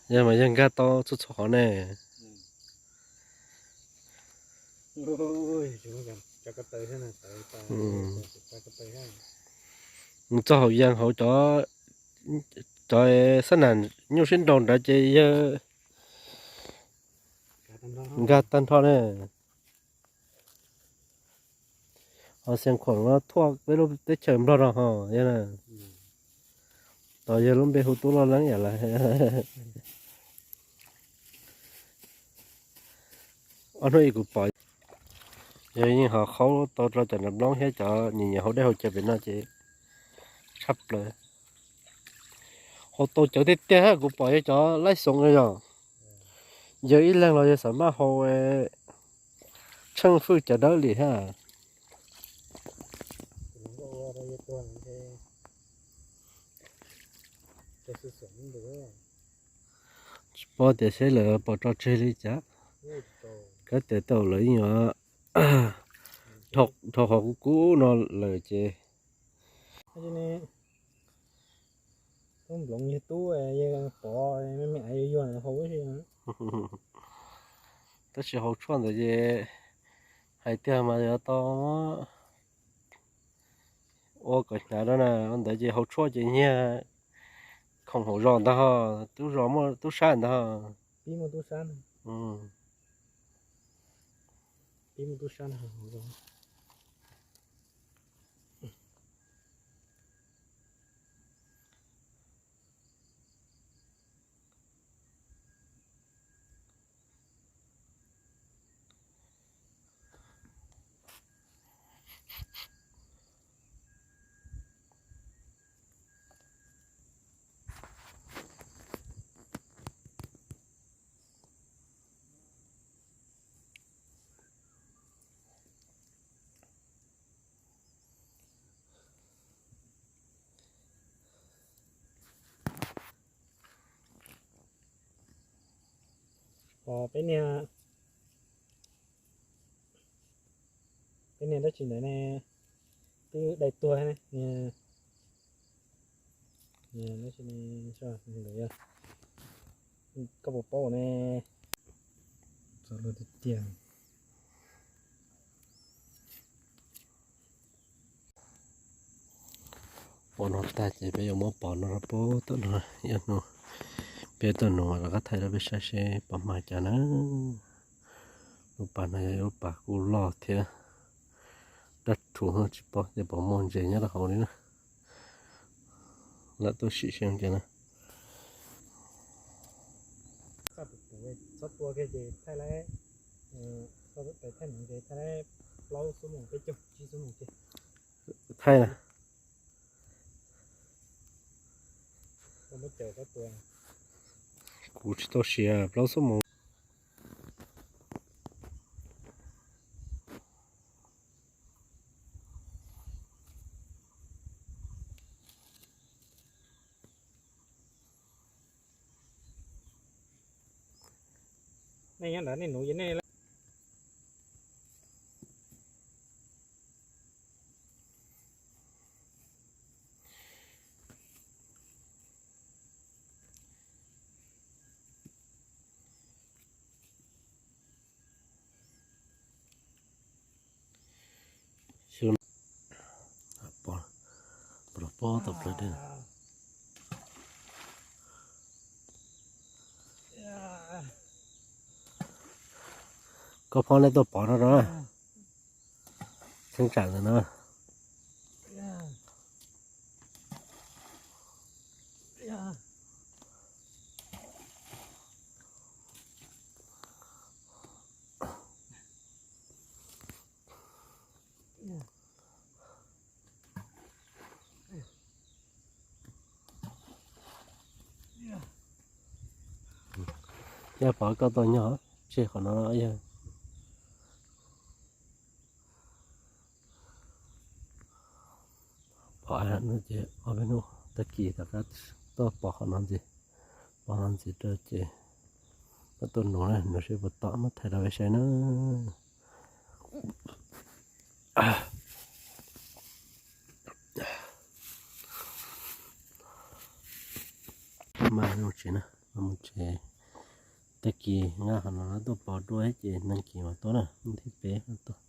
Yog mas yog nkag tau txhua txhua qhov ne. Mus txog hauv yees hauv cov, cov xab nam nyuj sib nraus nrad ces yawg nkag tag nrho ne. Ho Xeev Khuam no thuaj peb lub teb chaws Nplog no ho, tos yog lub npe hu tub loj leeb yam lawm. Ob hnub ib kuv pom yog yeej ho qhaub tau rau cov nram nplooj thiab cov nyiam nyiam hau dej hau cawv pem no ces tshaj plaws. Hau tau cawv tiag tiag, kuv pom yog cov laib xoov yog, yog ib leeg los yog xav maj hau tsheej fwj cawv dawb li thiab. Tsis paub tias seb lawv pom tso tseg li cas. Kab tias tau lawv yeej yuav dhau qhov kub kub no lawm ces. Tub nploov yog tub, yog pov me me yuag yuag hau si. Tab sis hau tshuaj ntawd ces hais tiag mas yuav tau ua kom hnyav rau na, ua ntawd ces hau tshuaj ces nyiag khoom hauv zos ntag ho, tub zos muaj tub sab ntag ho. Pib muaj tub sab, pib muaj tub sab. Peb niag, peb niag dab tsi ntawd ne, twb dai tuag ne. Koj puas paub ne? Txog lub tiag tiag. Pov no tag ces peb yuav muab pov no rau pem tom no ib hnub. Peb tuaj nuv rov qab thaij rau peb saib seb pov hma cas na. Lub pas no yog lub pas kuj loj thiab daj rhuv, tsis paub tias pov muaj ntses nyob rau hauv li na. Lam tuaj sim seb cas na. Txhob tua kiag ces thaij laib, thaij no ces thaij laib plaub xuab moos peb caug tsib xuab moos ces thaij na. Kuv tsis tau siav plaub xuab moos. Nej nyob ntawd nej nuv ces nej Pov los pov tau plawv dej. Koj phob nej tuaj pov no rau, cheeb tsam ntawm no. Yog pov koj tau nyob tseg qhov no yog. Pov no ces ob peb hnub tag kis rov qab tuaj pov qhov no ntxiv. Pov no ntxiv rau ces tuaj nuv na, nuv seb puas tom muab thaij rau peb saib na. Mas mus tsev na, mus tsev. Tag kis nqa qhov no tuaj pov duab ces nag kis mas tuaj na, hnub thib peb tuaj.